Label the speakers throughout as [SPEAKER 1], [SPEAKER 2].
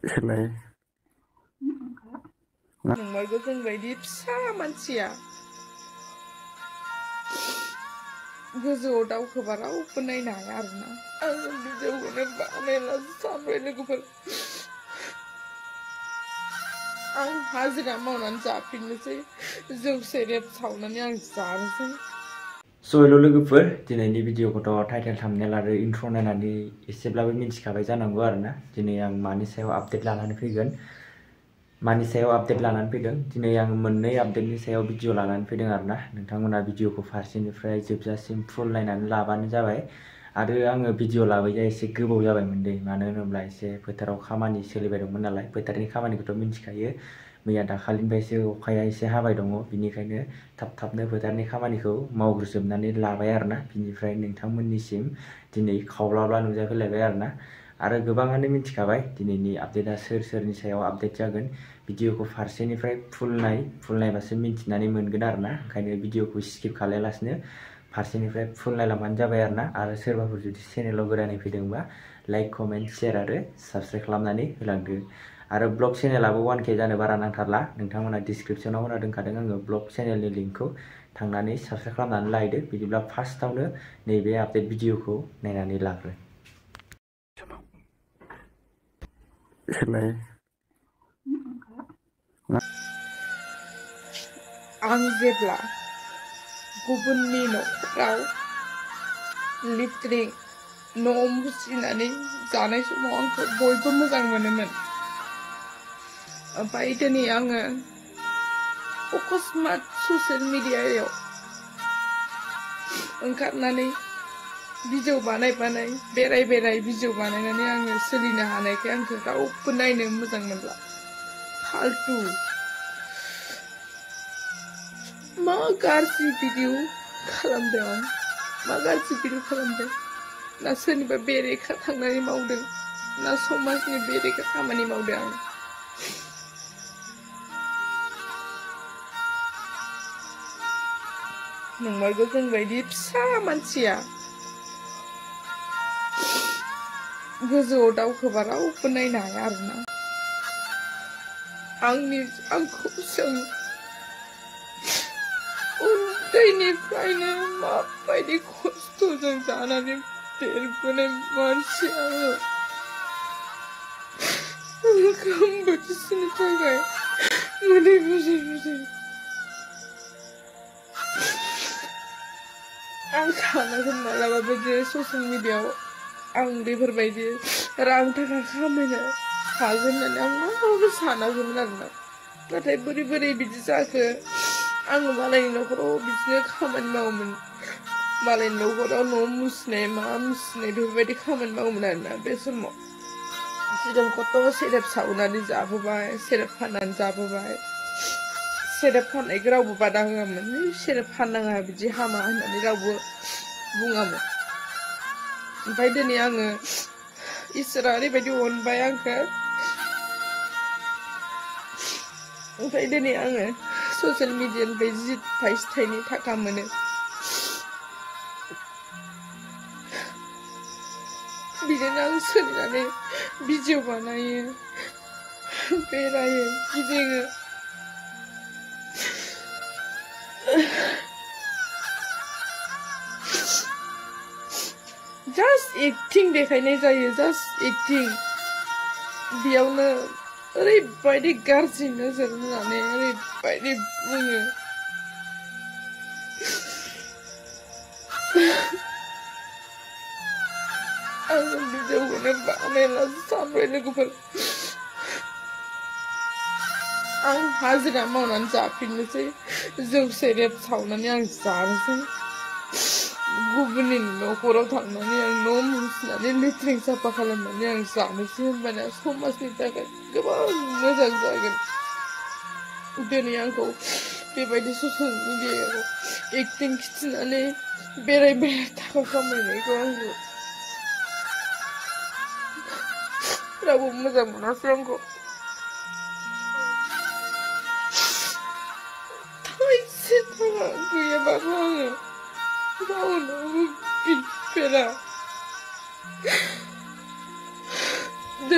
[SPEAKER 1] सोलाय
[SPEAKER 2] नंमारगौ जोंबायदि फिसा मानसिया गोजौआव दावखोबा रावबो नायनो हाया आरोना। आं भिडिअखौनो बानायला सानबाय लोगोफोर। आं हाजिरा मावनानै जाफिननोसै, जौ सेरेब सावनानै आं जानोसै।
[SPEAKER 1] हेल' लोगोफोर, दिनैनि भिडिअखौथ' टाइटेल थाम्बनेल आरो इन्ट्र' नायनानै एसेब्लाबो मिन्थिखाबाय जानांगौ आरोना। दिनै आं मानि सायाव आपडेट लानानै फैदों। दिनै आं मोननै आपडेटनि सायाव भिडिअ लानानै फैदों आरोना। नोंथांमोना भिडिअखौ फारसेनिफ्राय जोबजासिम फुल नायनानै लाबानो जाबाय। आरो आङो भिडिअ लाबोया एसे गोबाव जाबायमोन दे, मानो होनोब्ला एसे फोथाराव खामानि सोलिबाय दंमोन नालाय। फोथारनि खामानिखौथ' मिन्थिखायो, मैया दाखालिनिफ्रायसो अखाया एसे हाबाय दङ, बिनिखायनो थाब-थाबनो फोथारनि खामानिखौ मावग्रोजोबनानै लाबाय आरोना। बिनिफ्राय नोंथांमोननिसिम दिनै खावब्लाब्ला नुजाफैलायबाय आरोना। आरो गोबाङानो मिन्थिखाबाय दिनैनि आपडेटआ सोरनि सायाव आपडेट जागोन। भिडिअखौ फारसेनिफ्राय फुल नायबासो मिन्थिनानै मोनगोन आरोना। ओंखायनो भिडिअखौ स्किप खालायालासिनो फारसेनिफ्राय फुल नायलांबानो जाबाय आरोना। आरो सोरबाफोर जुदि चेनेलाव गोदानै फैदोंबा लाइक, कमेन्ट, शेयार आरो साबस्क्राइब खालामनानै होलांदो। आरो ब्लग चेनेलाबो 1K जानो बारा नांथारला। नोंथांमोना डिसक्रिपसनाव होना दोनखादों आङो ब्लग चेनेलनि लिंकखौ, थांनानै साबस्क्राइब खालामनानै लायदो। बिदिब्ला फार्स्टआवनो नैबे आपडेट भिडिअखौ नायनानै लाग्रो। सोलाय
[SPEAKER 2] आं जेब्ला गुबुननि न'खराव लिट्रिं न' मुसिनानै जानाय समाव आंखौ बयबो मोजां मोनोमोन। ओमफ्राय दिनै आङो अकस्मात ससियेल मिडियायाव ओंखारनानै भिडिअ बानाय बेराय भिडिअ बानायनानै आङो सोलिनो हानायखाय आंखौ रावबो नायनो मोजां मोनला। फाल्तु मा गाज्रि भिडिअ खालामदों आं? मा गाज्रि भिडिअ खालामदों? ना सोरनिबा बेरेखा थांनानै मावदों, ना समाजनि बेरेखा खामानि मावदों आं? नंमारगौ जोंबायदि फिसा मानसिया गोजौआव दावखोबा रावबो नायनो हाया आरोना। आंखौ सों, उन्दैनिफ्रायनो माबायदि खस्थ'जों जानानै देरबोनाय मानसि आङो। ओंखाम बोथिसेनि थाखाय मोदै बुजै आं सानाखै मालाबाबो जे ससियेल मिडियायाव आं बेफोरबायदि रां थाखा खामायनो हागोन होननानै आं मालाबाबो सानाखैमोन आरोना। नाथाय बोरै बिदि जाखो? आङो मालायनि न'खराव बिदिनो खामानि मावोमोन, मालायनि न'खराव न' मुसिनाय मा मुसिनाय बेफोरबायदि खामानि मावोमोन आरोना। बे समाव सिगां खथ' सेरेब सावनानै जाबोबाय, सेरेब फाननानै जाबोबाय। सेरेब फाननायखौ रावबो बादा होआमोन, सेरेब फाननाङा बिदि हामा होननानै रावबो बुङामोन। ओमफ्राय दिनै आङो इसोरा ओरैबायदि अनबाय आंखौ, ओमफ्राय दिनै आङो ससियेल मिडियानिफ्राय जि थाइसे थाइनै थाखा मोनो, बिजोंनो आं सोलिनानै भिडिअ बानायो, बेरायो, गिदिङो। जास्ट एक्टिं देखायनाय जायो, जास्ट एक्टिं। बेयावनो ओरैबायदि गाज्रि नोजोर होनानै ओरैबायदि बुङो। आं भिडिअखौनो बानायला सानबाय लोगोफोर। आं हाजिरा मावनानै जाफिननोसै, जौ सेरेब सावनानै आं जानोसै। गुबुननि न'खराव थांनानै आं न' मुसिनानै लेट्रिन साफा खालामनानै आं जानोसै। होनबाना समाजनि थाखाय गोबां मोजां जागोन। दिनै आंखौ बेबायदि ससियेल मिडियायाव एक्टिं खिथिनानै बेराय थाखा खामायनायखौ आंखौ रावबो मोजां मोनासै। आंखौ थाइसे थाखा गैयाबाबो आङो रावनावबो बिफेरा।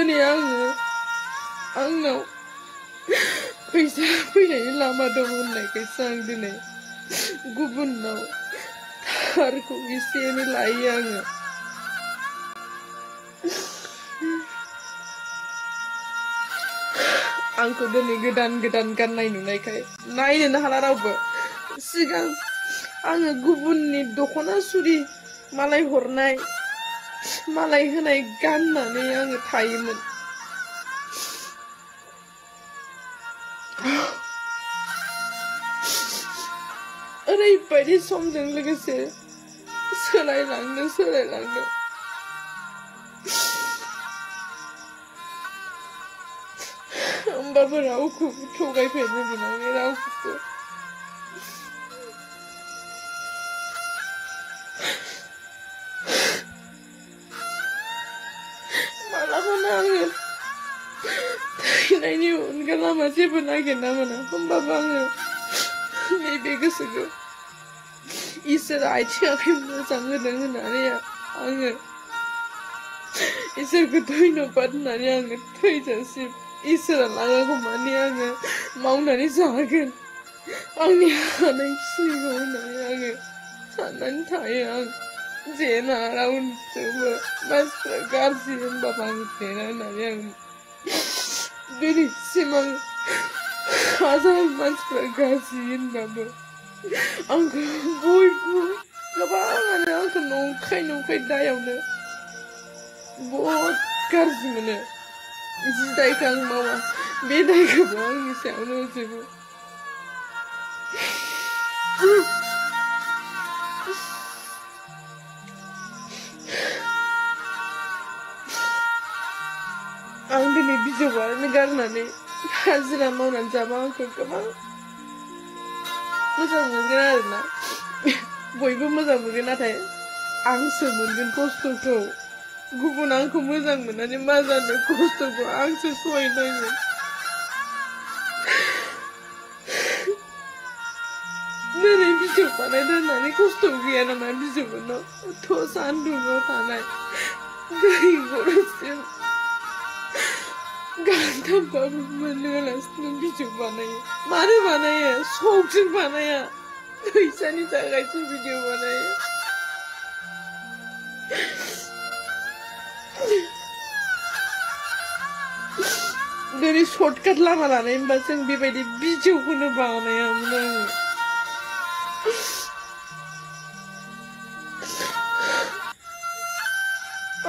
[SPEAKER 2] दिनै आंनाव फैसा फैनायनि लामा दं होननायखायसो आं दिनै गुबुननाव थारखौ एसे एनै लायो आङो। आंखौ दिनै गोदान गाननाय नुनायखाय नायनोनो हाला रावबो। सिगां आङो गुबुननि दख'ना सुरि मालाय हरनाय मालाय होनाय गाननानै आङो थायोमोन। ओरैबायदि समजों लोगोसे सोलायलांदों। होमबाबो रावखौबो थगायफेरनो मोनाखै, रावखौबो। मालाबानो आङो थैनायनि अनगा लामा जेबो नागिरना मोना। होमबाबो आङो नैबे गोसोखौ इसोरा आथिं आखाइ मोजां होदों होननानै आङो इसोरखौ धन्यबाद होननानै आङो थैजासिम इसोरा लाङागौमानि आङो मावनानै जागोन, आंनि हानायखिनिखौ होननानै आङो साननानै थायो। आं जेना रावजोंबो मानसिफ्रा गाज्रि होनबाबो आं जेना होननानै आं दिनैसिम आं हाजार मानसिफ्रा गाज्रि होनबाबो आंखौ बयबो गोबाङानो आंखौ नंखाय दायावनो बहुद गाज्रि मोनो। जि दायखौ आं मावा बे दायखौबो आंनि सायावनो होजोबो। आं दिनै बिजौ बानायनो गारनानै हाजिरा मावनानै जाबा आंखौ गोबां मोजां मोनगोन आरोना, बयबो मोजां मोनगोन। नाथाय आंसो मोनगोन खस्थ'खौ। गुबुन आंखौ मोजां मोननानै मा जानो, खस्थ'खौ आंसो सहायनांगोन। दिनै बिजौ बानायनो होननानै खस्थ' गैया नामा बिजौनाव? थ' सान्दुङाव थानाय दै गरदसिम गानथाबबाबो मोनहोआलासिनो बिजौ बानायो। मानो बानायो? शौकजों बानाया, फैसानि थाखायसो भिडिअ बानायो। दिनै सर्टकाट लामा लानाय होनबा जों बेबायदि बिजौखौनो बानायामोन आङो।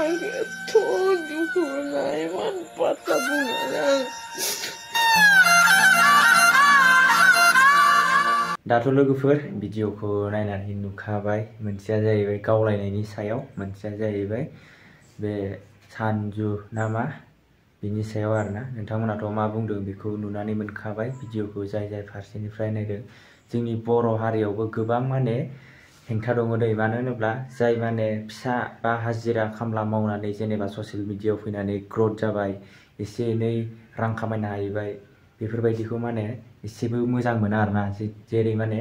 [SPEAKER 2] आं एथ' दुखु मोना, इमान बाथ्रा बुंनानै आं।
[SPEAKER 1] दाथ' लोगोफोर भिडिअखौ नायनानै नुखाबाय। मोनसेया जाहैबाय गावलायनायनि सायाव, मोनसेया जाहैबाय बे सानजु नामा बिनि सायाव आरोना। नोंथांमोनाथ' मा बुंदों बेखौ नुनानै मोनखाबाय। भिडिअखौ जाय फारसेनिफ्राय नायदों, जोंनि बर' हारियावबो गोबां माने हेंथा दङ दै। मानो होनोब्ला जाय माने फिसा बा हाजिरा खामला मावनानै जेनेबा ससियेल मिडियायाव फैनानै ग्रथ जाबाय, एसे एनै रां खामायनो हाहैबाय, बेफोरबायदिखौ माने एसेबो मोजां मोना आरोना। जेरै माने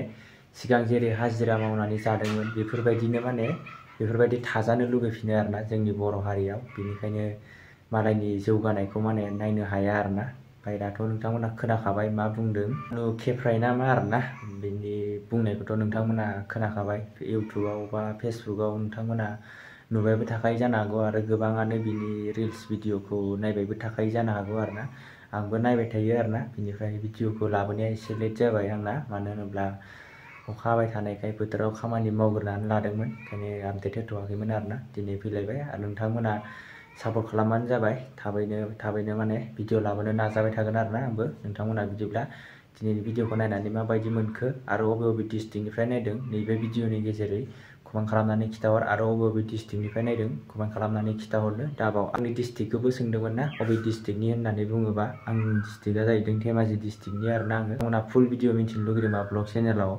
[SPEAKER 1] सिगां जेरै हाजिरा मावनानै जादोंमोन, बेफोरबायदि थाजानो लुगैफिनो आरोना जोंनि बर' हारियाव। बेनिखायनो मालायनि जौगानायखौ माने नायनो हाया आरोना। ओमफ्राय दाथ' नोंथांमोना खोनाखाबाय मा बुंदों, खेफ्राय ना मा आरोना। बिनि बुंनायखौथ' नोंथांमोना खोनाखाबाय। इउटुबाव बा फेसबुकाव नोंथांमोना नुबायबो थाखायो जानो हागौ, आरो गोबाङानो बिनि रिल्स भिडिअखौ नायबायबो थाखायो जानो हागौ आरोना। आंबो नायबाय थायो आरोना। बिनिफ्राय भिडिअखौ लाबोनाया एसे लेट जाबाय आंना, मानो होनोब्ला अखा हाबाय थानायखाय बोथोराव खामानि मावग्रोनानै लादोंमोन, ओंखायनो आपडेट होथ'वाखैमोन आरोना। दिनै फैलायबाय आरो नोंथांमोना सापर्ट खालामबानो जाबाय। थाबैनो माने भिडिअ लाबोनो नाजाबाय थागोन आरोना आंबो। नोंथांमोना बिदिब्ला दिनैनि भिडिअखौ नायनानै माबायदि मोनखो, आरो बबे डिस्ट्रिक्टनिफ्राय नायदों नैबे भिडिअनि गेजेरै कमेन्ट खालामनानै खिथाहर। आरो बबे डिस्ट्रिक्टनिफ्राय नायदों कमेन्ट खालामनानै खिथाहरनो दाबाव। आंनि डिस्ट्रिक्टखौबो सोंदोंमोन ना, बबे डिस्ट्रिक्टनि होननानै बुङोबा आंनि डिस्ट्रिक्टआ जाहैदों धेमाजि डिस्ट्रिक्टनि आरोना। आंना फुल भिडिअ मिन्थिनो लुगैदोंबा ब्लग चेनेलाव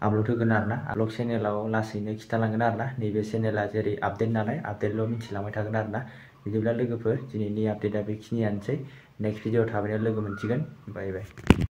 [SPEAKER 1] आपल'ड होगोन आरोना। ब्लग चेनेलाव लासैनो खिथालांगोन आरोना। नैबे चेनेला जेरै आपडेट नालाय, आपडेटल' मिथिलांबाय थागोन आरोना। बिदिब्ला लोगोफोर दिनैनि आपडेटआ बेखिनियानोसै। नेक्स्ट भिडिअ थाबैनो लोगो मोनसिगोन। बाय बाय।